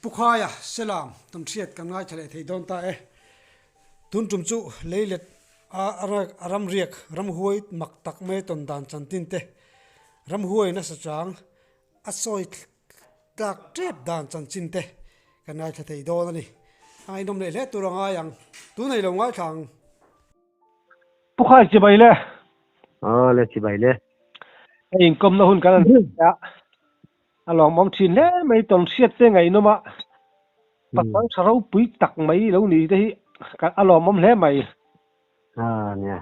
Pu Khaia, Selam, tam hriat kan ngaithla leh thei dawn ta e. Tun tum chu leilet a a ramriak ramhuai mak tak mai tawn dan chantin te, ramhuai nasa chang a sawi tlak tep dan chanchin te kan ngaithla thei dawn a ni. A ngaihnawm leh hle tur a ngai ang. Tunei lo ngaithla ang. Pu Khai chibai le. Aw le chibai le. Hei inkawmna hun kan han hre a, a lawmawm thin hle mai tawn hriat te ngaihnawm a, pasal tha ropui tak mai lo ni te hi a lawmawm hle mai. A nia,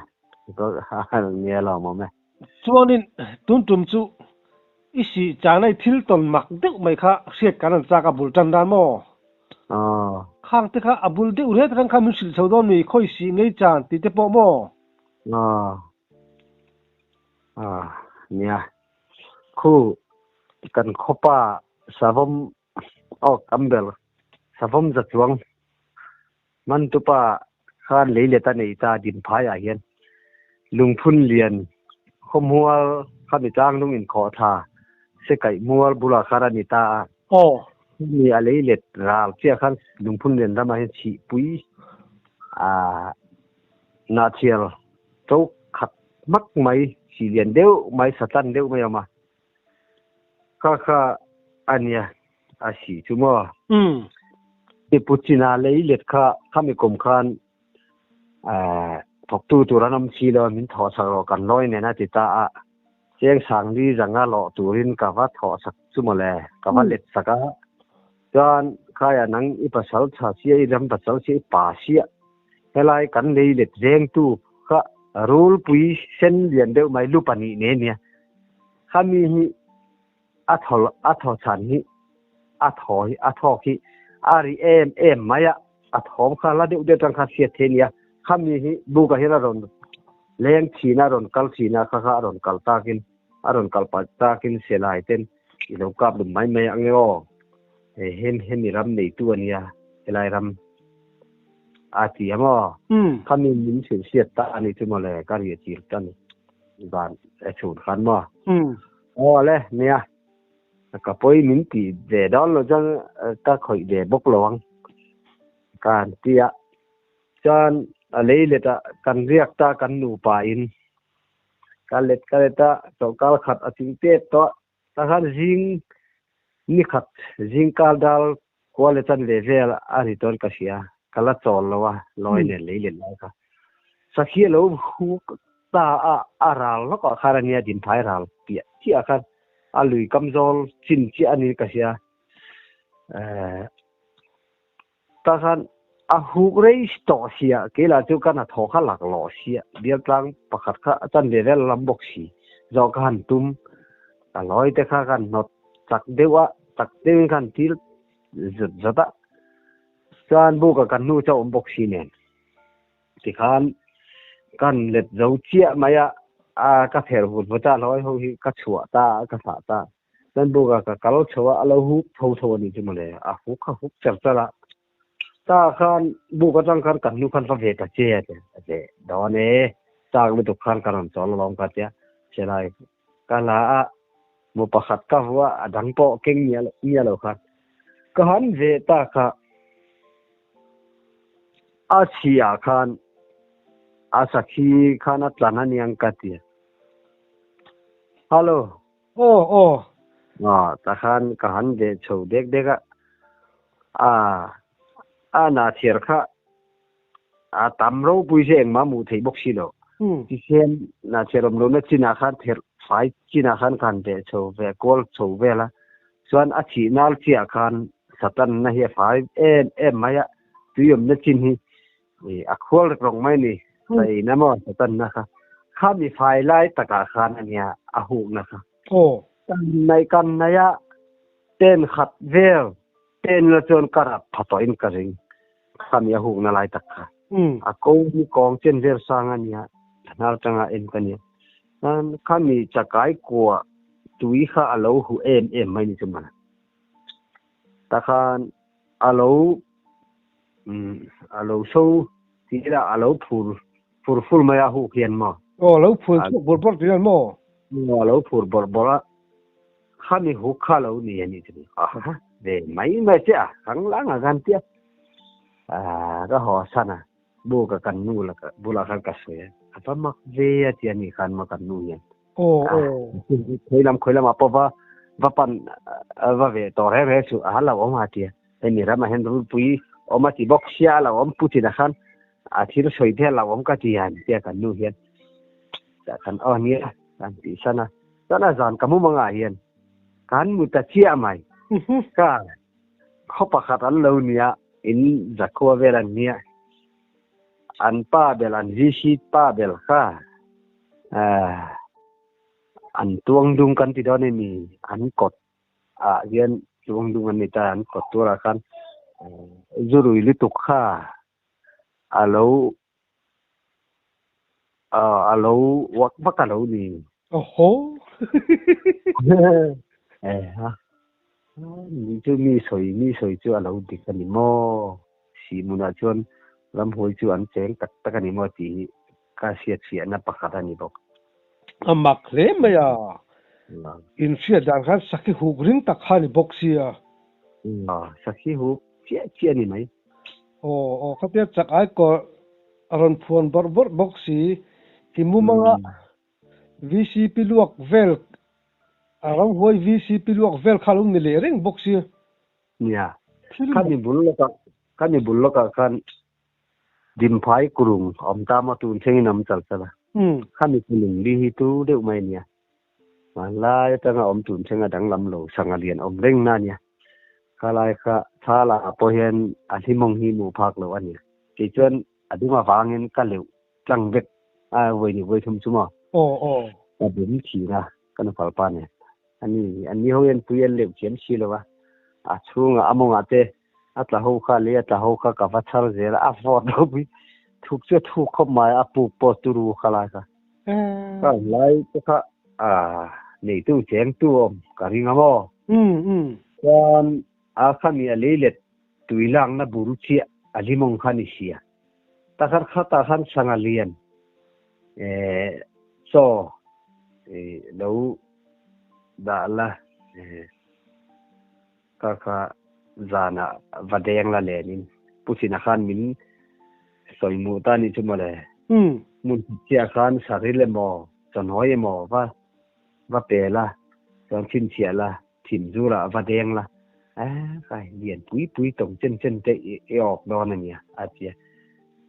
nia lawmawm e. Chuanin tun tum chu i sih chana i thil tawn mak deuh mai kha hriat kan han chak a bul tan dan maw? Aw. Khang te kha a bul deuh ret reng kha min hrilh chho dawn mi khawi sih ngei chan tih te pawh maw? Aw. Aw nia. Khu kan khawpa savawm aw kam ber savawm za chuang man tupa khan lei let a nei ta Dinphai ah hian lungphun lian khawmual khami tlanglung inkhawh thla se kaih mual bulah khan a ni ta a. Aw. Hemi a lei let ral chiah khan lungphun lian ramah hian chhihpui ah nahthial to khat hmak mai sih lian deuh mai satlan deuh mai a awm a. Kha kha a nia a sih chu maw? Umm. I pu China lei let kha khami kum khan thawktu tur an awm si lo min thawh sak rawh kan lawi nen a ti ta a. Cheng Sangli zanga lawh turin ka va thawh sak chu maw le, ka va let sak a. Chuan khaia nang i pasal tha sia i ram pasal sia i pa sia helai kan lei let vengtu kha rulpui sen lian deuh mai lu pahnih nen nia. Khami hi a thaw a thaw chhan hi a thaw hi a thawk hi a ri em em mai a, a thawm kha la deuh deuh tang kha hriat thei a nia. Khami hi buk ah hian a rawn leng thin a, a rawn kal thin a, kha kha a rawn kal takin a rawn kal palh takin selai ten i lo kap lum mai mai ang e aw. Hei hem hemi ram neitu a nia helai ram a ti a maw? Khami min hrilh hriat ta a nih chu mawle ka riah chil ta ni. Van e chhun khan maw? Aw le nia ka pawi min tih ve dawn lo chuan ka khawih ve bawk lo ang ka han ti a. Chuan a lei let ah kan riak ta kan nupa in ka let ka let a chawlhkar khat a ching tep tawh a. Takhan zing ni khat zing kar dal kual leh chan ve vel a ri tawn ka hria, ka la chawl lo a, lawi nen lei let lai kha. Sakhi a lo huk ta a, a ral lawk ah khan a nia Dinphai ral piah chiah ah khan a lui kam zawl chin chiah a ni ka hria. Eh. Takhan a huk rei tawh sia, kei lah chu ka hnathawh kha lak lawh sia, bialtlang pakhat kha a chan ve vel lam bawk si, zawh ka han tum, ka lawi te kha ka han hnawt chak deuh a, chak deuhin ka han til zut zut a, chuan buk ah kan hnu chu a awm bawk si nen, tikhan ka han let zo chiah mai a, a ka pher vut vut a, lawi ho hi ka chhuah ta a, ka thlah ta. Chuan ka kal chho a, a lo huk tho tho a nih chu mawle, a huk kha huk char char a. Ta khan buk atang khan kan hnu khan va ve ta che a ti a ti dawn e, chak lutuk khan ka rawn chawl alawm ka tia, chelai ka la a, mu pakhat ka vu a, a dang pawh keng miah lo khan ka han ve ta kha a chhiah khan a sakhi khan a tlan a niang ka ti a. Hello. Aw aw. Aw takhan ka han ve chho dek dek a, a a na chhiar kha a tam ropui se engmah hmuh theih bawk si lo. Tihian na chhiar awm lohna chinah khan ther fai chinah khan ka han ve chho ve kual chho vel a, chuan a thih nal chiah khan Satan na hi a fai em em mai a, tui awmna chin hi a khual rek rawng mai ni sai na maw satan na kha kha mi fai lai takah khan ania a huk na kha aw kan nai kan nai a ten khat vel ten la chuan ka rap pha tawh in ka ring kha mi a huk na lai tak kha a ko hi kawng chen vel sang ania hnar tanga en ka nia kha mi chakai kua tui kha a lo hu em em mai ni chu mana takhan a lo a lo so tih ila a lo phur phur fur mai a huk hian maw? Aw, a lo phur chhuak bawrh bawrh tih hian maw? Aw, a lo phur bawrh bawrh a, khami huk kha a lo ni a nih chu. Ve mai mai che a kang lang a kan tia a ka haw san a bu ka kan nu la bulah khan ka sawi a a va mak ve a ti a ni khan maw kan nu hian Aw aw. Khawi lam khawi lamah pawh va va pan va ve tawh reng reng chu a lo awm a tia hemi ramah hian rulpui awm a ti bawk sia a lo awm pu chinah khan a thil sawi te a lo awm ka ti a ni tia kan nu hian tah khan aw nia kan tih san a chuan a zan ka mumangah hian kan mu ta chiah mai ka khaw pakhat an lo nia in zakhua vel an nia an pa bel an VC pa bel kha an tuang dung kan ti dawn emi an kawt ah hian tuang dung an ni ta an kawt turah khan zurui lutuk kha a lo a lo vak vak a lo ni. Awhaw. Eh ha. Ni chu mi sawi mi sawi chu a lo dik a ni maw? Sihmunah chuan ramhuai chu an cheng tak tak a ni maw tih hi ka hriatfiahna pakhat a ni bawk. A mak hle mai a. Inhriat dan khan sakhi huk ring tak kha a ni bawk sia. Sakhi huk chiah chiah a ni mai. Aw aw khatia chak ai kawr a rawn phuan bawrh bawrh bawk si i mumanga VCP luak vel a ramhuai VCP luak vel kha lo ni leh reng bawk si. Nia, khami bul lawkah khami bul lawkah khan Dimphai kurung a awm ta maw tun thlengin a awm chal chal a. Khami kulung li hi tu deuh mai a nia. Hmanlai atanga awm tun thleng a danglam lo sangha lian awm reng na a nia. Khalai kha thal ah pawh hian a hlimawng hi hmuh phak loh a nia. Kei chuan a dung avangin ka leuh tlang vek a vawi ni vawi thum chu maw. Aw aw. Ka bum thin a ka nufal pa nen. Ani an ni ho hian pui an leuh thiam si lo a. A chhungah a mawngah te a tla ho kha lei a tla ho kha ka va chhar zel a, a vawt ropui thuk chu a thuk khawp mai a puk pawh turu kha lai kha. Ka awm lai te kha a neitu chengtu awm ka ring a maw? Chuan a khami a lei let tui lakna bur chiah a limawng kha ni sia. Takhat khatah khan sangha lian chaw lo dah la. Ka kha zanah va deng la lenin Pu China khan min sawi hmuh ta nih chu mawle. Hmun khat chiah khan saril emaw chawhnawi emaw va va pe la, chuan chhinchhiah la, thim zurah va deng la, eh kai lian pui pui tawng chen chen te i awk dawn a nia a ti a.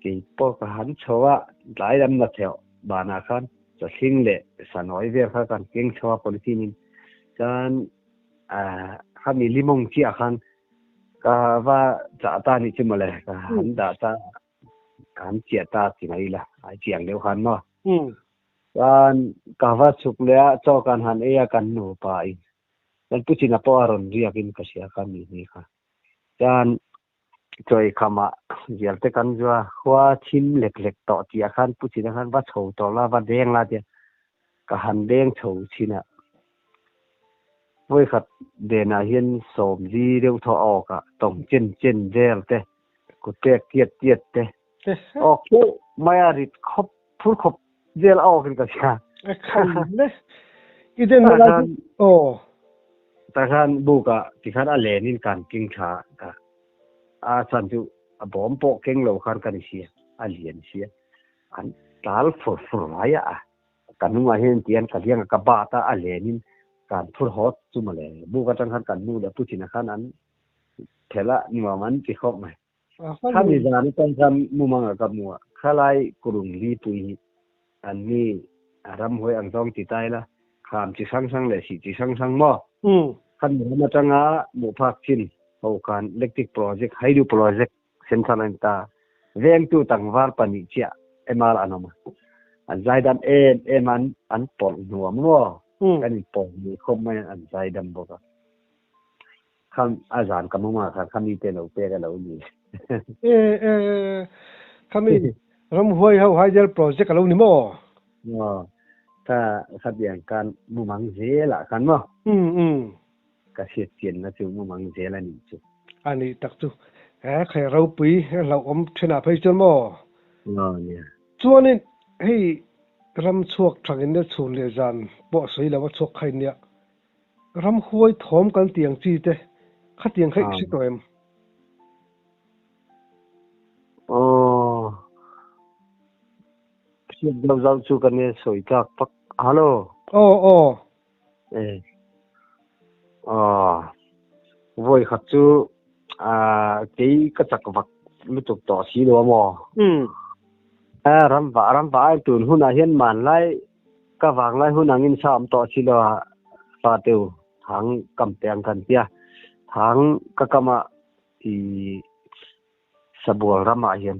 Kei pawh ka han chho a, tlai lam na theuh banah khan chawhling leh sanawi vel kha kan keng chho a polythene in chuan Khami limawng chiah khan ka va chah ta nih chu mawle, ka han dah ta, ka han chiah ta ti mai ila, ai chiang deuh khan maw. Chuan ka va chhuk leh a, chaw kan han ei a kan nupa in, chuan Pu China pawh a rawn riak in ka hria kha mi ni kha. Chuan chawi khamah zial te kan zua, khua thim lek lek tawh tih ah khan Pu China khan va chho tawh la, va deng la tia ka han deng chho chin a. Vawikhat denah hian sawmli deuh thaw a awk a, tawng chen chen vel te, kut pek tiat tiat te, awk deuh mai a rit khawp phur khawp vel a awk in ka hria. I den na lai chu aw. Tah khan buk ah tikhan a len in kan king tha ka a chhan chu a bawm pawh keng lo khan ka ni sia, a lian sia, an tal fur fur lai a. Ka hnungah hian tian ka hliang a ka bat a, a lenin kan phur hawt chu mawle. Buk atang khan kan nu leh pu chinah khan an phelh a, nuam an ti khawp mai. Khami zan atang khan mumang ah ka hmu a, khalai kurung li pui hi an mi a ramhuai ang zawng ti ta ila, kham chi hrang hrang leh sih chi hrang hrang maw? Khami ram atanga muhphak chin ho khan electric project, hydro project, Central an ta. Vengtu tlangval pahnih chiah MR an awm a. An zaidam em em a, an pawlh hnuam maw? Kan inpawlh ni khawp mai a, an zaidam bawk a. Kha a zan ka mumah khan kha mite lo pek a lo ni. E e kha mi ramhuai ho hydel project a lo ni maw? Aw, kha khatiang khan mumang zelah khan maw? Ka hriat chianna chu mumang zel a nih chu. A nih tak chu. He khai ropui he hlauhawm thenah phei chuan maw? Aw nia. Chuanin hei ram chhuak thangin nia chhun leh zan pawh sawi lo a chhuak khain nia. Ram huai thawm kan ti ang chi te. Khatiang kha i hre tawh em? Aw. Hriat zau zau chu kan e sawi tlak pak. Hallo. Aw aw. E. Aw. Vawi khat chu a kei ka chak vak lutuk tawh si lo a maw? Umm. A ram vah ram vah ai tun hunah hian manlai ka vanglai hun angin sa awm tawh si lo a fa teu thang kam te ang kan tia thang ka kama i sabual ramah hian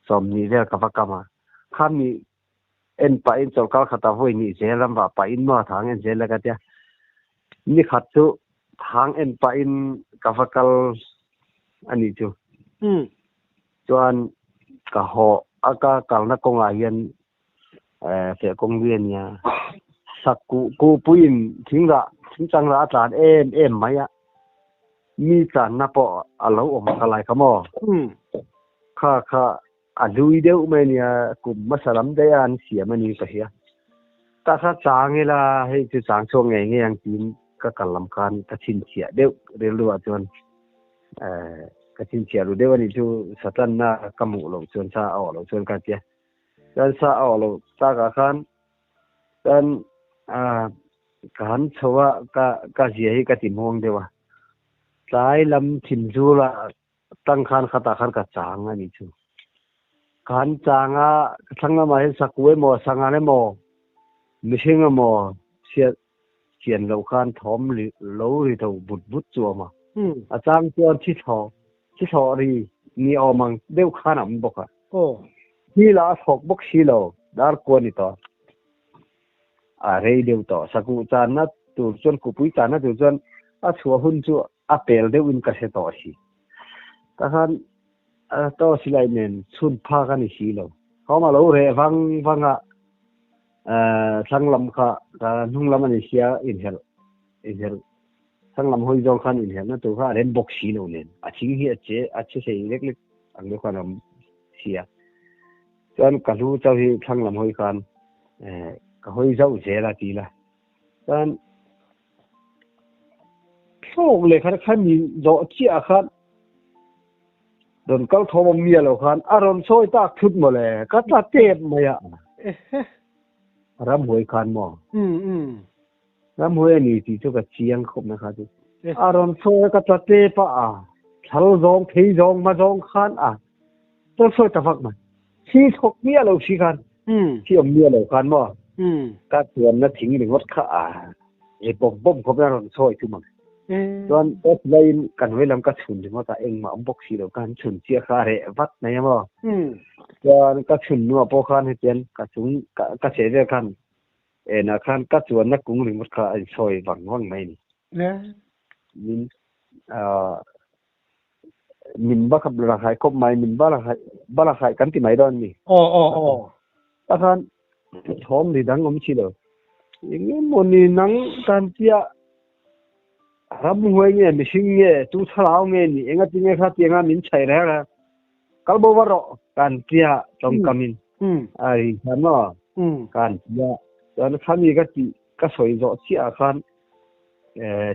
sawmhnih vel ka va kam a khami en pahin chawlhkar khatah vawi hnih zel ram vah pahin maw thang en zel a ka tia ni khat chu thang en pahin ka va kal a nih chu chuan ka haw a ka kalna kawngah hian eh feh kawng lui a nia sak kuh kuhpuiin thing rah thing chang rah a tlan em em mai a mi tlanna pawh a lo awm kha lai kha maw kha kha A hlui deuh mai ania, kum hmasa lam daih a an siam a ni ka hria. Tah kha chang ila hei chu chang chhuak ngei ngei ang tiin ka kal lam khan ka chhinchhiah deuh rilru ah chuan eh ka chhinchhiah ru deuh a nih chu Satanna ka hmuh loh chuan sa a awh loh chuan ka tia. Chuan sa a awh loh takah khan chuan ah ka han chho a ka ka zia hi ka ti muang deuh a. Tlai lam thin zul ah Tang khan khatah khan ka chang a nih chu. Ka han chang a, ka thlang lamah hian saku emaw, sangan emaw, mihring emaw chhiat chian loh khan thawm lo ri tho but but chu a awm a. A chang chuan thi thlawh, thi thlawh ri ni awm ang deuh khan a awm bawk a. Thi lah a thawk bawk si lo, dar kua ni tawh. A rei deuh tawh. Saku channa tur chuan, kupui channa tur chuan a chhuah hun chu a pel deuhin ka hre tawh si. Tah khan to silai nen chhun phak a ni si lo. Thawm a lo reh vang vang a, thlang lam kha hnung lam a ni sia inherh inherh thlang lam hawi zawng khan inherhna tur kha a rem bawk si lo nen a thing hi a che a che thei lek lek ang deuh khan a awm sia. Chuan ka hlu chauh hi thlang lam hawi khan ka hawi zauh zel a ti la. Chuan Thlawk leh khan khan mi zawh chiah khan rawn kal thawm awm miah lo khan a rawn sawi tak thut maw le ka tla tep mai a. Ramhuai khan maw? Ramhuai a ni tih chu ka chiang khawp mai kha chu. A rawn sawi a ka tla tep a a thal zawng phei zawng hma zawng khan a rawn sawi ta vak mai. Thi thawk miah lo si khan thi awm miah lo khan maw ka chuanna thing ringawt kha a ri bawm bawm khawp in a rawn sawi thum ang. Chuan torch laiin kan hawi lam ka chhun ringawt a engmah awm bawk si lo ka han chhun chiah kha a reh vat mai a maw. Chuan ka chhun hnuah pawh khan hetiang ka chung ka chheh vel khan enah khan ka chuanna kung ringawt kha a insawi vang vang mai a ni. Min Min ba kha rakhai khawp mai, min ba rakhai, ba rakhai kan ti mai dawn ni. Aw, aw, aw. Ta khan thawm ri dang awm si lo. Eng emaw ni nang tan tia ram huai nge mihring nge tu thlarau nge ni enga ti nge kha tianga min chhaih reng a kal bo va rawh kan tia tawngkamin a ri khan maw kan tia chuan khami ka tih ka sawi zawh chiah ah khan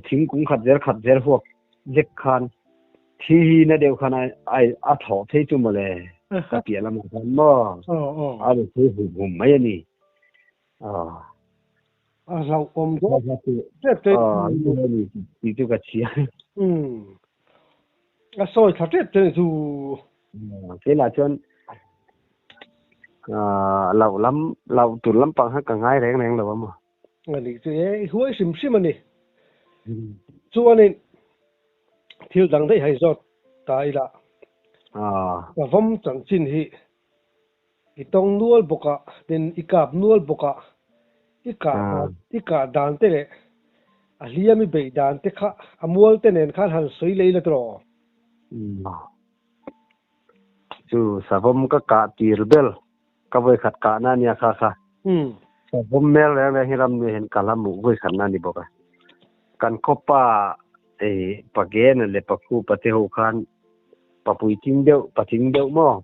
thingkung khat zel khat zel huak zek khan thi hi na deuh khan a a thawh thei chu mawle ka piah lamah khan maw a rawn thei hum hum mai a ni a hlauhawm deuh tep te ti chu ka chhia a sawi thla tep te chu kelah chuan loh lam loh tur lampang kha ka ngai reng reng lo a maw A nih chu e, i huai hrim hrim a ni. Chuanin thil dang daih hai zawt ta ila. Ka vawm chanchin hi i tawng nual bawk a, tin i kap nual bawk a, i kah dan i kah dan te leh a hliam i beih dan te kha a mual te nen khan han sawi lei la tawh. Chu savawm ka kah tir bel Ka vawikhat kahna a nia kha kha. Savawm mel reng reng hi ram nui hian ka la hmuh vawikhatna a ni bawk a. Kan khawpa ei Pagena leh Pakhupa te ho khan papuitling deuh, patling deuh maw?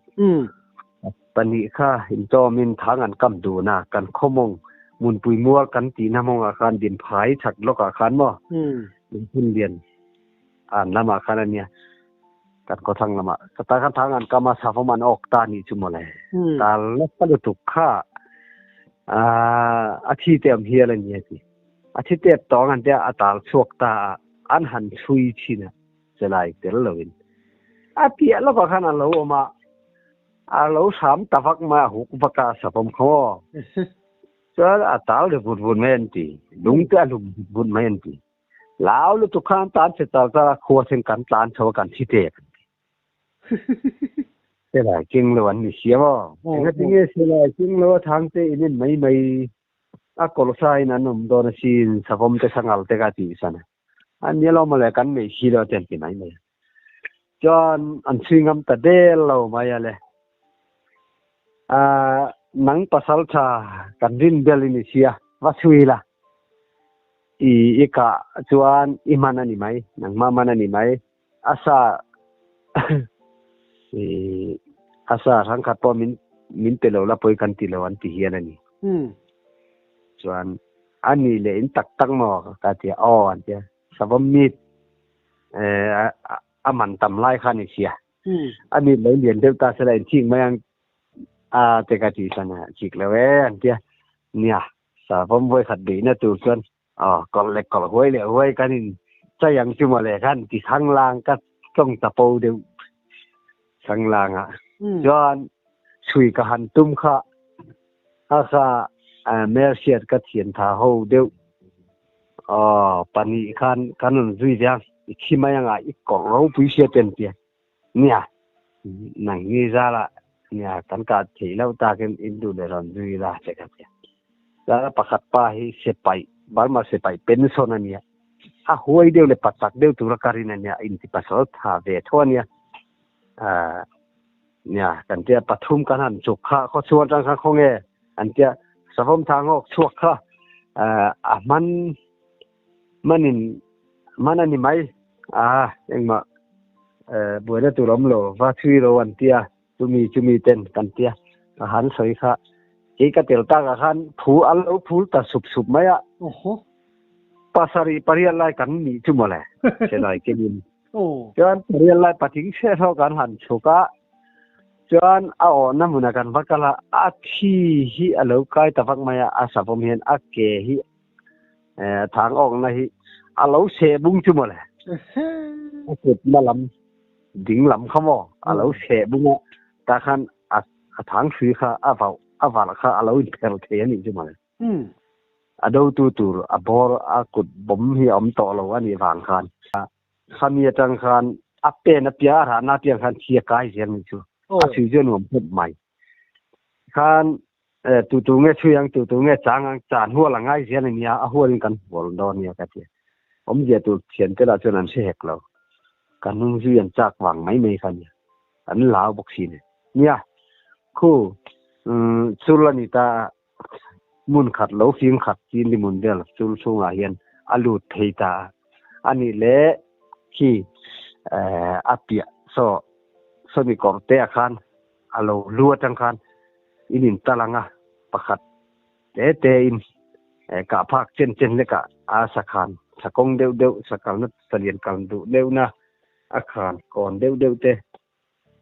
Pahnih kha intawmin thang an kam dun a, kan khaw mawng Munpui mual kan tihna mawngah khan Dinphai chhak lawkah khan maw? Lungphun lian. An lamah khan a nia. Kan khawthlang lamah. Ka ta khan thang an kam a, savawm an awk ta nih chu mawle. Tal nasa lutuk kha a thi te awm hial a ni a ti. A thi tep tawng an tia a tal chhuak ta a, an han chhui thin a, chelai tel loin. A piah lawkah khan a lo awm a, a lo hram ta vak mai a, huk vak a, savawm kha maw. Chuan a tal ri vut vut mai an ti. Lung te a hlum vut vut mai an ti. Lau lutuk khan tan che char char a, khua thleng kan tlan chho a kan thi tep an ti. Silai keng lo an ni sia maw? Engatinge silai keng lo a thang te in en mai mai a kawr sa in an awm dawn asin savawm te sangal te ka tih san a. A nia lo mawle kan nei si lo te an ti mai mai a. Chuan an chhui ngam ta del lo mai a le. Aaa nang pasal tha kan rin bel i ni sia va chhui la. I i kah chuan i hman a ni mai, nangmah hman a ni mai. A sa i a sa hrangkhat pawh min min pe lo la pawi kan ti lo an ti hian a ni. Chuan a ni leh in tak tak maw ka ti a, aw an ti a. Savawm meat a man tam lai kha a ni sia. A meat lo lian deuh ta sela inchik mai ang a te ka tih san a, chik lo e an ti a. Nia, savawm vawikhat beihna tur chuan aw kawlh leh kawlh huai leh huai kan in chai ang chu mawle khan ti thanglang ka tawng ta po deuh thanglang ah chuan chhui ka han tum kha a kha Mersiat ka thian tha ho deuh aw pahnih khan kan rawn zui ve ang i thi mai anga i kawrh ropui sia te an tia nia nang ni zala nia kan kah theih loh takin in duh leh rawn zui la che ka tia chuan pakhat pa hi sipai Burma sipai pension a nia a huai deuh leh pachak deuh tura ka rin a nia inti pasal tha ve tho a nia ah nia kan tia pathum kan han chuk kha khaw chhuan atang khan khaw nge an tia savawm thang awk chhuak kha ah a hman manin man a ni mai a engmah eh buaina tur awm lo va chhui ro an tia chumi chumi ten kan tia ka han sawi kha kei ka tel takah khan phu a lo phul ta sup sup mai a pasarih pariat lai kan nih chu mawle chelai kenin Chuan pariat lai patling chhiat ho kan han chhuk a, chuan a awhna hmunah kan va kal a, a thi hi a lo kai ta vak mai a, a savawm hian a ke hi thang awkna hi a lo seh bung chu mawle. A kutna lam ding lam kha maw a lo seh bung a, tah khan a thang hrui kha a vauh a valh kha a lo inpher thei a nih chu mawle. A dotu tur a bawr a kut bawm hi a awm tawh lo a nih vang khan khami atang khan a pen a piang a rahna apiang khan thi a kai zel ni chu a chhui chu a nuam khawp mai. Khan tu tu nge chhui ang tu tu nge chang ang chan hual a ngai zel a nia a hualin kan hual dawn nia ka ti. Awmzia tur thian te lah chuan an hre hek lo. Ka hnung zui an chak vang mai mai kha nia. An lau bawk si nen. Nia khu chul a ni ta Hmun khat lo fing khat chi ni hmun vel chul chhungah hian a lut thei ta a. A nih leh khi a piah saw sawmi kawr te ah khan a lo lu atang khan in in tal ang a, pakhat te te in kah phak chen chen lekah a sakhan sakawng deuh deuh sakalna salian kal duh deuhna a khan kawn deuh deuh te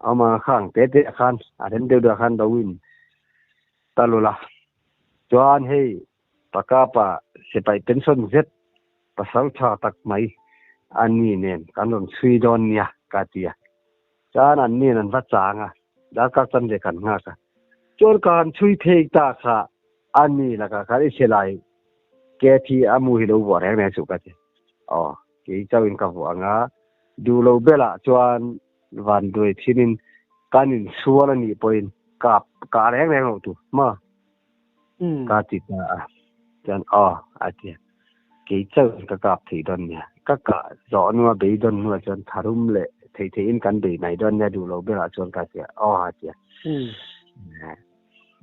Ama khang te te ah khan a rem deuh deuh ah khan lo in ta lul a. Chuan hei Pakapa sipai pension zet pasal tha tak mai a ni nen kan rawn chhui dawn nia ka ti a. Chuan an nen an va chang a, darkar chan ve kan nghak a. Chuan ka han chhui phei ta kha a ni lakah khan i silai ke thi a mu hi lo vuah reng reng suh ka ti. Aw kei chauhin ka vuah ang a, duh lo belah chuan Van duai thinin kan insual a nih pawhin kap kah reng reng loh tur maw? Ka ti ta a, chuan aw a ti a, kei chauhin ka kap thei dawn nia, ka kah zawh hnua beidawn hnuah chuan tharum leh theih theihin kan bei mai dawn nia duh lo berah chuan ka ti a, aw a ti a.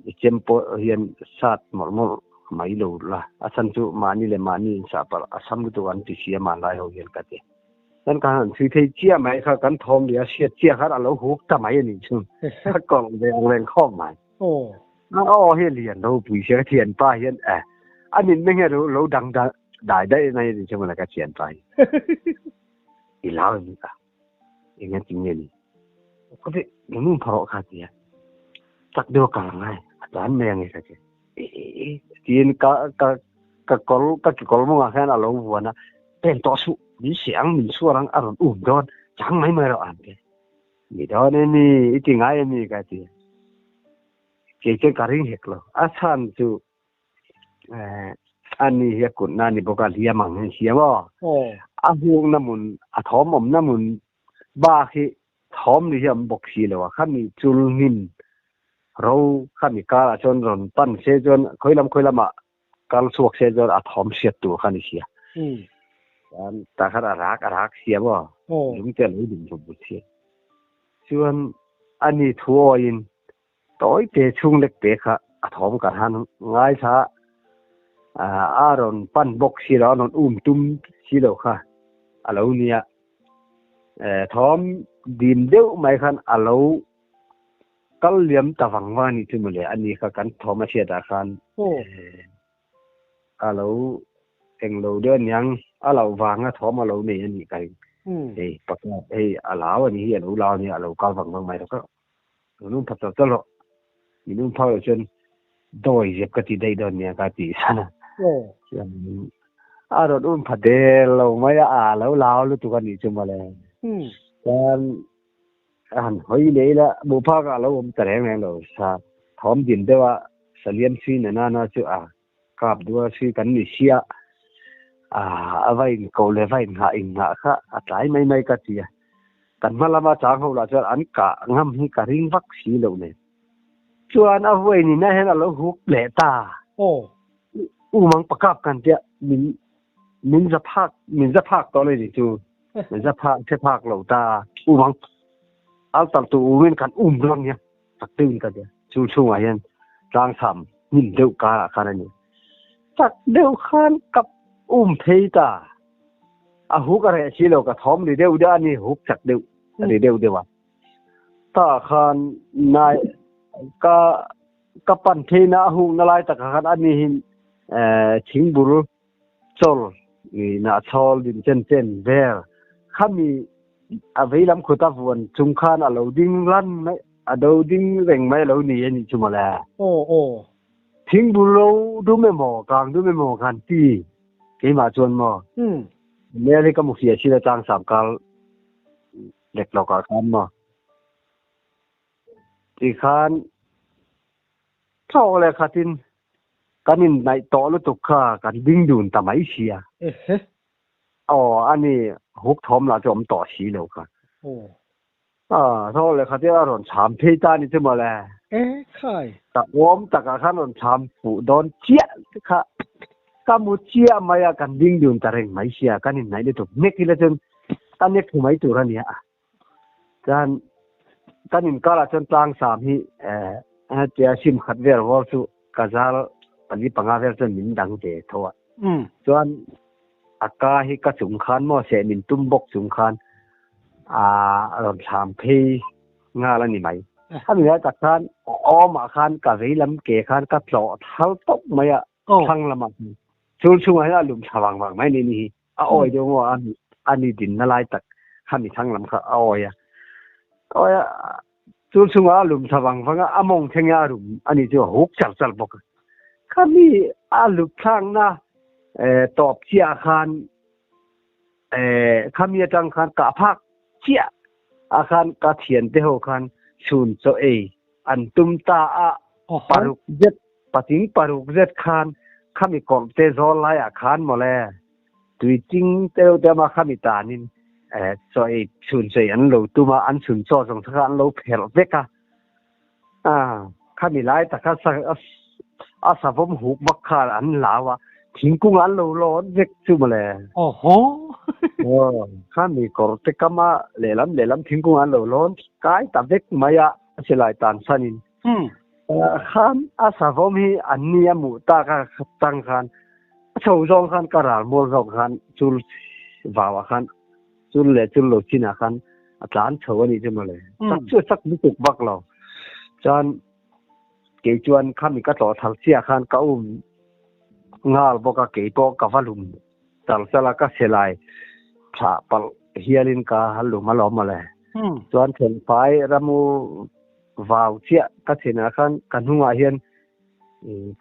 I chem pawh hian sat mawlh mawlh mai lo la, a chhan chu mahni leh mahni insah palh a sam lutuk an ti si a mahni ho hian ka ti a. Kan ka han chhui thei chiah mai kha kan thawm leh a hriat chiah khan a lo huk ta mai a nih chu. Ka kawng ve ang reng khawp mai. A aw hi a lian ropui sia ka thianpa hian eh a nunna hian lo dang dai daih mai a nih chu mawle ka thianpa hi. I lau em ni a? Eng a ti nge ni? Ka ti, min um pha rawh kha ti a. Chak deuh a kal angai, a tlan mai ange ka ti. Tiin ka ka ka kawr ka kekawr mawngah hian a lo vuan a, pen tawh suh, min seh ang, min chhuar ang, a rawn um dawn, chang mai mai rawh an ti. Ni dawn em ni, i ti ngai em ni ka ti. Kei chuan ka ring hek lo, a chhan chu a ni hi a kutna a ni bawk a, hliam ang hian hliam aw. A hukna hmun, a thawm awmna hmun bak hi thawm ni hi a awm bawk si lo a, khami chul hnim ro khami karah chuan rawn pan se chuan khawi lam khawi lamah kal chhuak se chuan a thawm hriat tur kha a ni sia. Chuan tah khan a rak a rak sia maw, lung te a lo dum vut vut sia. Chuan a ni thu awiin Tawi te chhung lek te kha a thawm kan han ngaithla a, a rawn pan bawk si lo, a rawn um tum si lo kha a lo nia. Thawm dim deuh mai khan a lo kal liam ta vang vang a nih chu mawle, a ni kha kan thawm a hriatah khan a lo englo deuh aniang, a loh vanga thawm a lo nei a nih ka ring. Hei pakhat hei a lau a nih hi, a lo lau a nia, a lo kal vang vang mai lo kha. Min um pha chawt chawt rawh. Min um phak loh chuan dawi zep ka ti daih dawn nia ka ti san a. A rawn um pha der lo mai a, a lo lau lutuk a nih chu mawle. Chuan a han hawi leh ila hmuh phak ah a lo awm ta reng reng lo. Sa thawm din deuh a, saliam chhui na nana chu a kap duh a chhui kan ni sia. A va in koh leh va in nghah in nghah kha a tlai mai mai ka ti a. Kan hma lama chang ho lah chuan an kah ngam hi ka ring vak si loh nen. Chuan a huai nina hian a lo huk leh ta. Aw. U mang pakap kan tia min min za phak min za phak tawh le ni chu. Min za phak hre phak lo ta. U mang al tal tu u min kan um dawn nia. Tak deuhin ka tia. Chu chhungah hian tlangsam hnim deuh karah khan a ni. Tak deuh khan ka um phei ta. A huk a reh si lo ka thawm ri deuh deuh a ni huk chak deuh a ri deuh deuh a. Tah khan nai ka ka pan phei na a huk na lai takah khan a ni hin thingbul chawl na chawl din chen chen vel khami a veilam khuta vuan chung khan a lo ding lan mai a do ding reng mai lo ni a nih chu mawle. Aw aw. Thingbul lo dum emaw kang dum emaw khan ti Keimah chuan maw? Mel hi ka mu hria si la tlang sam kal lek lawkah khan maw? Tikhan thawk leh khatin kan inhnaih tawh lutuk kha kan ding dun ta mai sia. Aw, ani huk thawm lah chu awm tawh si lo kha. A, thaw leh khatia a rawn chham phei ta ni chu mawle. E, khai. Ka awm takah khan rawn chham fuh dawn chiah te kha ka mu chiah mai a, kan ding dun ta reng mai sia, kan inhnaih lutuk nek ila chuan a nek thu mai tur a nia. Chuan kan inkarah chuan tlangsam hi tia sim khat vel vawr chu ka zal pali panga vel chuan min dang ve tho a. Chuan a ka hi ka chung khan maw seh min tum bawk chung khan a rawn thlam phei nghal a ni mai. A mi lai tak khan awmah khan ka vei lam ke khan ka tlawh thal tawp mai a thlang lamah khan chul chungah hian a lum thla vang vang mai ni ni hi a awi deuh maw a ni dinna lai tak khami thlang lam kha a awi a awi a chul chungah a lum thla vang vang a a mawng thleng a rum a ni chu a huk char char bawk a khami a lut thlakna tawp chiah khan Khami atang khan kah phak chiah ah khan ka thiante ho khan chhun chaw ei an tum ta a, paruk zet, patling paruk zet khan khami kawrh te zawl lai ah khan mawle tui ching te deuh te ama khami tanin chaw ei chhun chaw ei an lo tum a, an chhun chaw zawng kha an lo pherh vek a, Khami lai taka a savawm huk vak kha an lau a, thingkung an lo lawn vek chu mawle. Awhaw. Khami kawr te kama lehlam lehlam thingkung an lo lawn kai ta vek mai a, a silai tan sanin. Khan a savawm hi an ni a muh tak a tang khan a chho zawng khan ka ral mual zawk khan chul vau ah khan chul leh chul lo chin ah khan a tlan chho a nih chu mawle. Chak chu a chak lutuk vak lo. Chuan kei chuan khami ka tlawh thar chiah khan ka um nghal bawk a, kei pawh ka va lum char char a, ka silai thlah palh hialin ka lum alawm mawle. Chuan thenfai ramu vau chiah ka thenah khan ka hnungah hian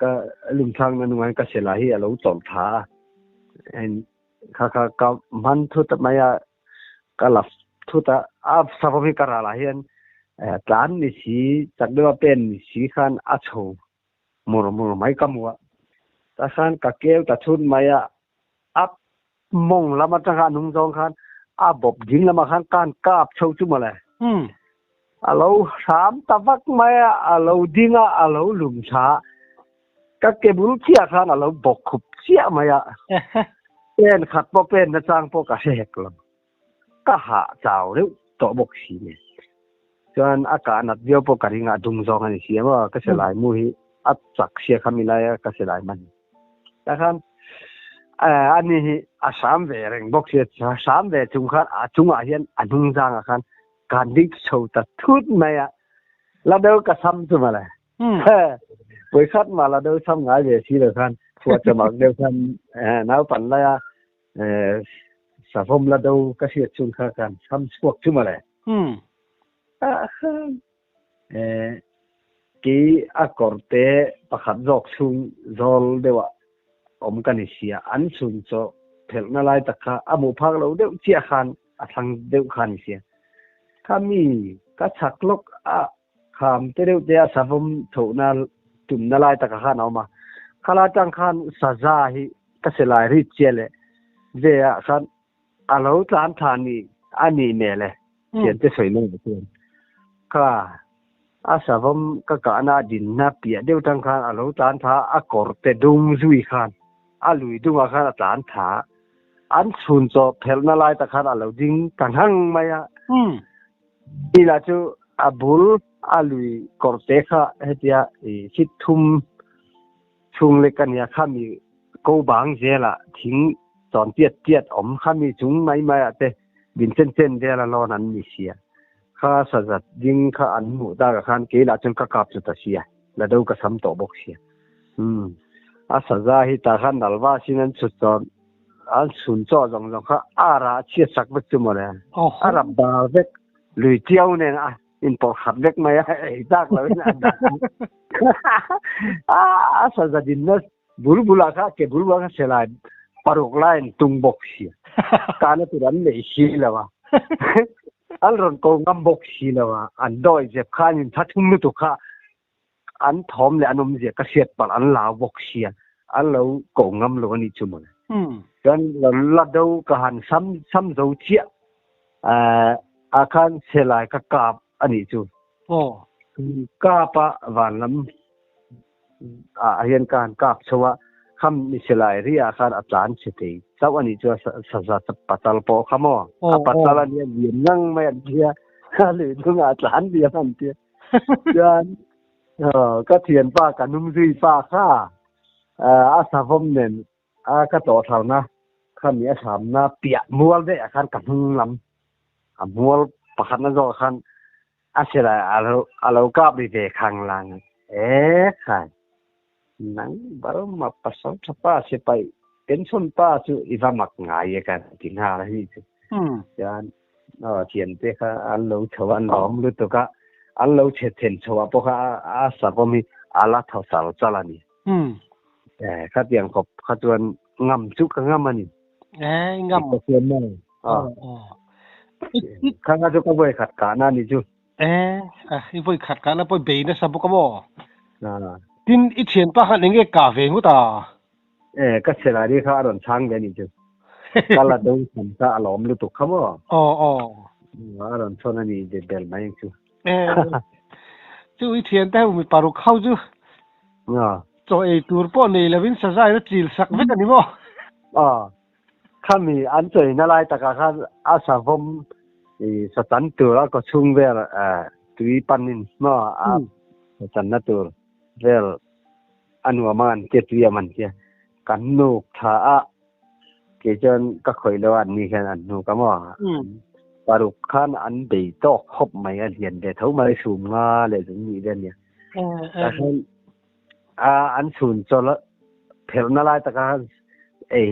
ka lumthlakna hnungah hian ka sela hi a lo tawlh tha a. Kha kha ka hman thut mai a, ka la thut a, a savawm hi ka ralah hian tlan ni si chak deuha pen ni si khan a chho mur mur mai ka hmu a. Tah khan ka keu ta thut mai a, a mawng lam atanga a hnung zawng khan a bawp ding lamah khan ka han kap chho chu mawle. A lo hram ta vak mai a, a lo ding a, a lo lum thla a. Ka ke bul chiah khan a lo bawk khup chiah mai a, pen khat pawh pen nachang pawh ka hre hek lo. Ka hah chau reuh tawh bawk si nen. Chuan a kah nat viau pawh ka ring a, a dung zawng a ni si a maw, ka silai mu hi a chak sia kha mi laia ka silai man. Tah khan ani hi a hram ve reng bawk sia, hram ve chung khan a chungah hian a hnung zangah khan kan ding chho ta thut mai a, la deuh ka sam chu mawle. Vawikhat mah la deuh sam ngai ve si lo khan phuah chamak deuh khan naupan laia savawm la deuh ka hriat chung kha kan sam chhuak chu mawle. Kei a kawrte pakhat zawk chhung zawl deuhah awm ka ni sia, an chhun chaw phelhna lai tak kha a hmuh phak lo deuh chiah khan a thlang deuh kha ni sia. Kha mi ka chhak lawk a Kham te deuh te a savawm chhohna tumna lai takah khan a awm a, khalai tang khan saza hi ka silai rit chiah leh ve ah khan a lo tlan thla ni a nih hmel e, thiante sawi mai ah chuan kha a savawm ka kahna a dinna piah deuh tang khan a lo tlan thla a kawr te dung zui khan a lui dungah khan a tlan thla a, an chhun chaw phelhna lai tak khan a lo ding ta nghang mai a. Ila chu a bul a lui kawr te kha hetia i hit thum chhung lek a nia khami ko bang zelah thing chawn tiat tiat awm khami chung mai mai ah te din chen chen vel a lawn an ni sia kha sazat ding kha an hmuh tak ah khan keilah chuan ka kap chu ta sia la do ka sam tawh bawk sia umm a saza hi tah khan nalva sin an chhut chawn An chhun chaw zawng zawng kha a rah chhiat sak vek chu mawle. A rap bar vek lui chiau nen a inpawh khat vek mai a, ei tak lo in a dah. A saza dinna bul bulah kha ke bul bulah kha selai paruk lai an tung bawk si. Kana tur an nei si lo a. An rawn ko ngam bawk si lo a. An dawi zep kha an inthathum lutuk kha An thawm leh an awmzia ka hriat palh an lau bawk sia, an lo ko ngam lo a nih chu mawle. Chuan la do ka han sam sam zo chiah ah khan selai ka kap a nih chu. Kap a van lam ah hian ka han kap chho a, kham mi selai ri ah khan a tlan chhe thei chauh a nih chu a saza patal pawh kha maw. A patal a nia lian ngang mai an tia, a lui chungah a tlan liam an tia. Chuan ka thianpa ka nung zui pa kha a savawm nen a ka tawhthalna khami a hramna piah mual daih ah khan ka hnung lam a mual pakhatna zawk ah khan a silai a lo kap ri ve khang lang e khai nang Burma pasal tha pa sipai pension pa chu i va mak ngai e kan ti nghal a hi chu chuan Aw thiante kha an lo chho a, an lawm lutuk a, an lo chhe then chho ah pawh kha a savawm hi a la thaw sal chal a ni. Eh, khatiang khawp kha chuan ngam chu ka ngam a ni. Eh, ngam. Ka chuan maw? Aw, aw. Kha nga chu ka vawi khat kahna a ni chu. Eh, i vawi khat kahna pawh i bei nasa bawk a maw? Tin, i thianpa khan eng nge kah ve ngut a? Eh, ka salary kha a rawn chhang ve a nih chu. Ka la do tham kha a lawm lutuk kha maw? Aw, aw. A rawn chhawn a ni bel mai ang chu. Eh, chu i thian te ho mi paruk ho chu. Aw. Chaw ei tur pawh nei lovin saza in a chil sak vek a ni maw? Aw. Khami an chawina lai takah khan a savawm i sachan tur a kawchhung vel tui panin maw a sachanna tur vel a nuam a an tia tui am an tia kan nuk tha a kei chuan ka khawih lo a an ni hian an hnuk a maw paruk khan an bei tawk khawp mai a lian ve tho mai sum nga leh zung nih ve ania tah hian a an chhun chaw phelhna lai takah khan ei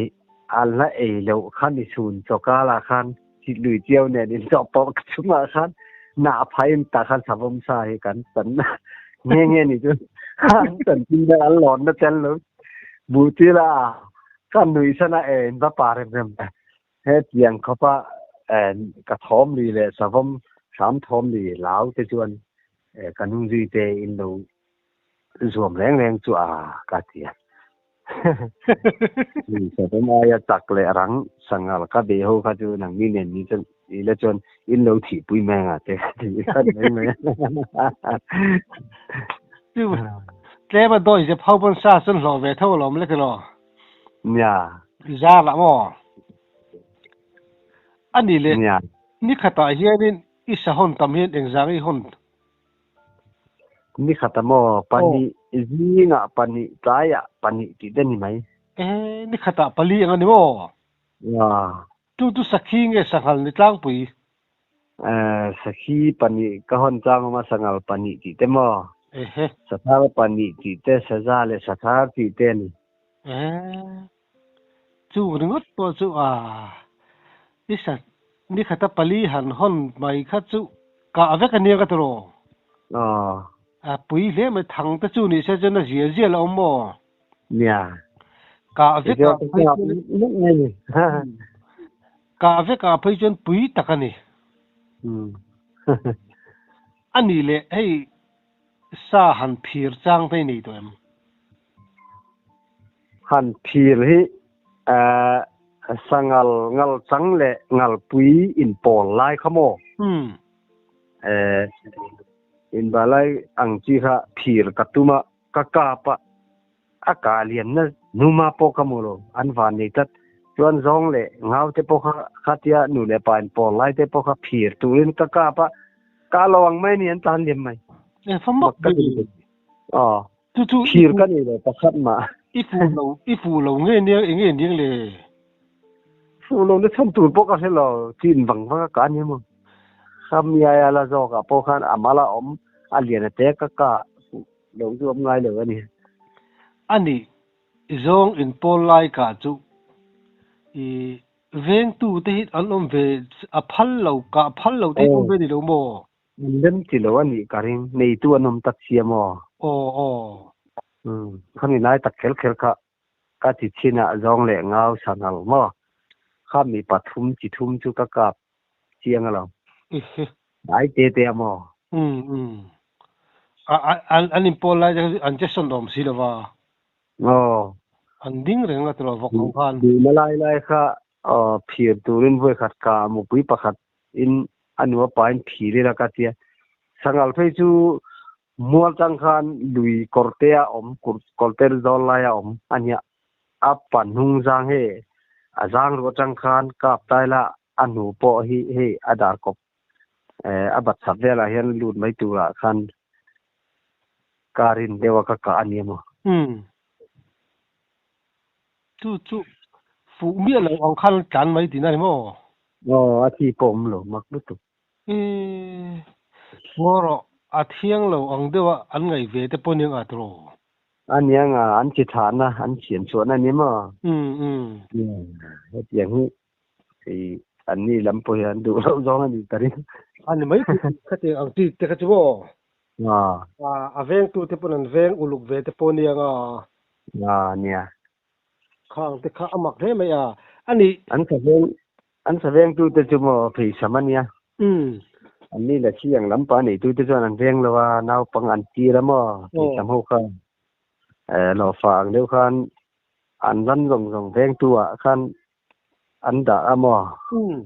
an la ei loh kha mi chhun chaw kal ah khan. Lui chiao nen in chawh pawh chungah khan na phain ta khan savawm sa hi kan chan nge nge ni chu an chan tin na an lawn na tel lo bu ti la kan nui sana e in va pa rem rem he tiang khopa ka thawm li le savawm hram thawm li lau te chuan ka nung zui te in lo zuam reng reng chu a ka ti a savawm aia chak leh rang sangal ka be ho kha chu nang ni nen ni chuan i la chuan in lo thih pui mai anga te ti khat mai mai chu tlema dawi zep ho pawn sa chuan hlawh ve tho alawm lek elaw nia zar lah maw ani le nia ni khatah hianin i sa hawn tam hian engzang i hawn Ni khat a maw? Pahnih zingah pahnih, tlaiah pahnih tih te ni mai. E, ni khatah pali ang a ni maw? Ua. Chu chu sakhi nge sanghal ni tlangpui? E, sakhi pahnih ka hawn chang awm a, sanghal pahnih tih te maw? Ehe. Sathar pahnih tih te, saza leh sathar tih te a ni. E, chu ringawt pawh chu a, i sa Ni khata pali han hawn mai kha chu kah vek a nia ka ti rawh. Aw. A pui hle mai, thang te chu ni se chuan a zia zia la awm maw? Nia. Kah vek ah phei chuan kah vek ah phei chuan pui tak a ni. A nih leh hei sa han phir chang te i nei tawh em? Han phir hi sangal ngal chang leh ngalpui inpawl lai kha maw? Inba lai ang chi kha phir ka tum a, ka kap a, a kah lianna hnuma pawh ka hmu lo, an van nei tlat. Chuan zawng leh ngau te pawh kha khatia nu leh pa inpawl lai te pawh kha phir turin ka kap a, kah lo ang mai a ni, an tlan liam mai. Mak ka ti. Aw. Chu chu Thir ka nei lo pakhat mah. I fuh lo, i fuh lo nge nia eng nge ning le? Fuh lo na chhan tur pawh ka hre lo, chin vang vang a ka ni maw. Khami aia la zawk ah pawh khan a mal a awm, a lian a te ka ka fuh lo chu awm ngai lo a ni. A nih, i zawng in pawl lai ka chu i vengtu te hi an awm ve, a phal lo, kah phal lo te hi an awm ve ni lo maw? An rem ti lo a nih ka ring, neitu an awm tak sia maw? Aw aw. Umm, khami lai tak kher kher kha ka ti chhin a, zawng leh ngau sanghal maw? Kha mi pathum chi thum chu ka kap chiang a lo. Hnai te te a maw? Umm umm. A a an inpawl lai te kha chu an che sawn awm si lo va. Aw. An ding reng a tilo vawk ho khan. Duhna lai lai kha phir turin vawikhat ka mupui pakhat in a nu a pa in phir ila ka tia. Sanghal phei chu mual tang khan lui kawrte a awm, kawrte zawl lai a awm a nia. A pa hnung zang hei a zang ruah tang khan kap tai la a hnu pawh hi hei a dar kawp a bat chhap velah hian lut mai turah khan ka rin deuh a ka kah a nia maw. Umm. Chu chu fuh miah lo ang khan tlan mai tihna a ni maw? Aw, a thi pawh awm lo mak lutuk. Ee, ngaw rawh, a thiang lo ang deuh a an ngaih ve te pawh nia ngah rawh. A nia nga, an chi thahna, an thian chhuahna a ni maw? Umm umm. Hetiang hi i an ni lam pawh hian duh loh zawng a ni ka ring. A ni mai thei khatiang ang chi te kha chu maw? A vengtu te pawn an veng uluk ve te pawh nia nga. A nia. Khang te kha a mak hle mai a. A ni. An sa veng an sa vengtu te chu maw pheisam a nia. An ni la chi ang lampa neitu te chuan an veng lo a, naupang an tir a maw pheisam ho kha. Lawhfa ang deuh khan an ran zawng zawng vengtu ah khan an dah a maw? Umm.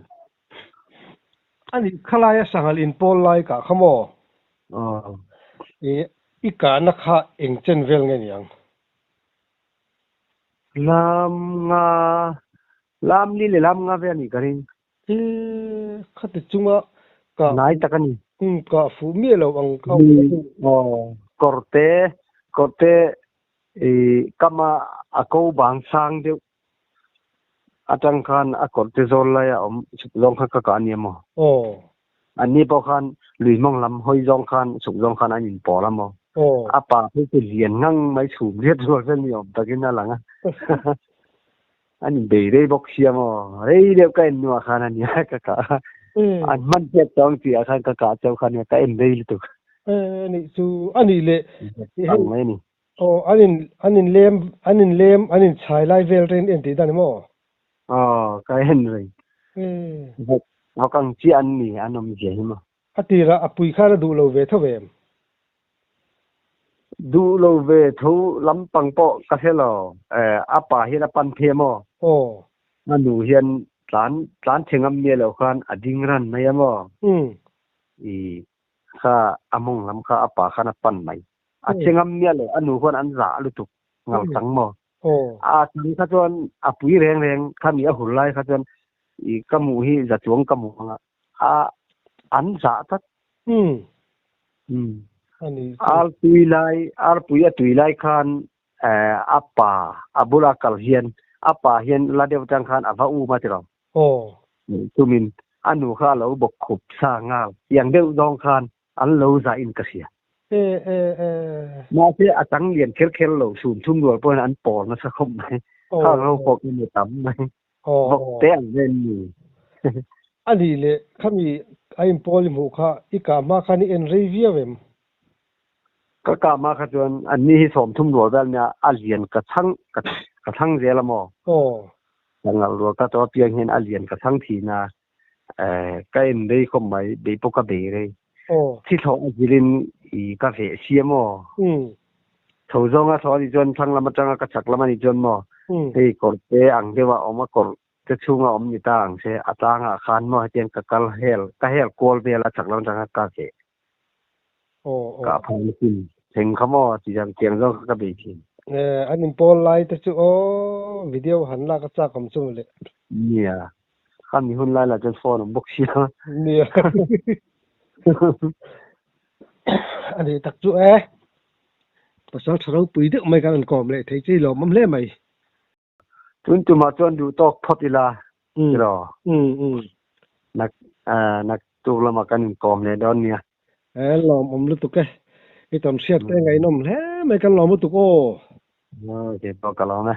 A nih khalaia sanghal inpawl lai kah kha maw? Aw. I i kahna kha eng chen vel nge niang? Lam nga, lam li leh lam nga vel a nih ka ring. I khati chunga kah. Hnai tak a ni. Umm kah fuh miah lo ang ka. Aw. Kawrte, kawrte i kama a ko bang sang deuh Atang khan a kawrte zawl lai a awm chhuk zawng kha ka kah a nia maw? Aw. Anni pawh khan lui hmawng lam hawi zawng khan chhuk zawng khan an inpawl a maw? Aw. A pa phei chu lian ngang mai chhum riat rual vel ni awm takin a lang a. An in bei rei bawk sia maw? Rei deuh ka en hnuah khan a nia ka kah a. An hman hriat tawng tih ah khan ka kah chauh kha nia ka en rei lutuk. E nih chu a nih leh Ang mai a ni. Aw an in an in lem an in lem an in chhai lai vel reng en tih dan ni maw? Aw ka en reng. Vawk vawk ang chiah an ni an awm zia hi maw? A tirah a pui khan a duh lo ve tho em? Duh lo ve tho lampang pawh ka hre lo. A pa hian a pan phei a maw? Aw. A nu hian tlan tlan chhe ngam miah loh khan a ding ran mai a maw? I kha a mawng lam kha a pa khan a pan mai. A che ngam miah lo, a nu khuan an zah lutuk ngal chang maw? A chang kha chuan a pui reng reng khami a hur lai kha chuan i ka hmuh hi za chuang ka hmuh ang a. A an zah tlat. Umm. Ani. Ar tui lai, arpui a tui lai khan a pa a bula kal hian a pa hian la deuh tang khan a va um a tiraw. Aw. Chumin a nu kha a lo bawk khup sa nghal tiang deuh zawng khan an lo zah in ka hria. E e e. Mahse a chang lian kher kher lo sum thum rual pawhin an pawl nasa khawp mai. Khang ho pawh ka ni tam mai. Vawk te ang vel ni. A nih leh khami a inpawl i hmuh kha i kah hma khan i en rei viau em? Ka kah hma kha chuan an ni hi 30 rual vel nia a lian ka chhang ka chhang zel a maw? Ka ngalh rual ka to apiang hian a lian ka chhang thin a, ka en rei khawp mai, bei pawh ka bei rei. Thi thlawh a zilin i ka veh si a maw? Tho zawnga thlawh a nih chuan thlang lam atanga ka chak lam a nih chuan maw hei kawr te ang deuh a awm a kawr te chhunga awm ni ta ang se a tlangah khan maw hetiang ka kal hel ka hel kual vel a chak lam atanga ka veh ka phal na chin thleng kha maw ti ang tiang zawng kha ka bei thin. An inpawl lai te chu aw video han lak a chak awm chu mawle. Nia khami hun lai lah chuan phone awm bawk sia. Nia a nih tak chu e. Pasal tha ropui deuh mai kan rawn kawm leh thei chi lawmawm hle mai. Tun tumah chuan duh tawk phawt ila tiraw? Nak nak tuk lamah kan inkawm leh dawn nia. E lawmawm lutuk e. I tam hriat te ngaihnawm hle mai kan lawm lutuk aw. Kei pawh ka lawm e.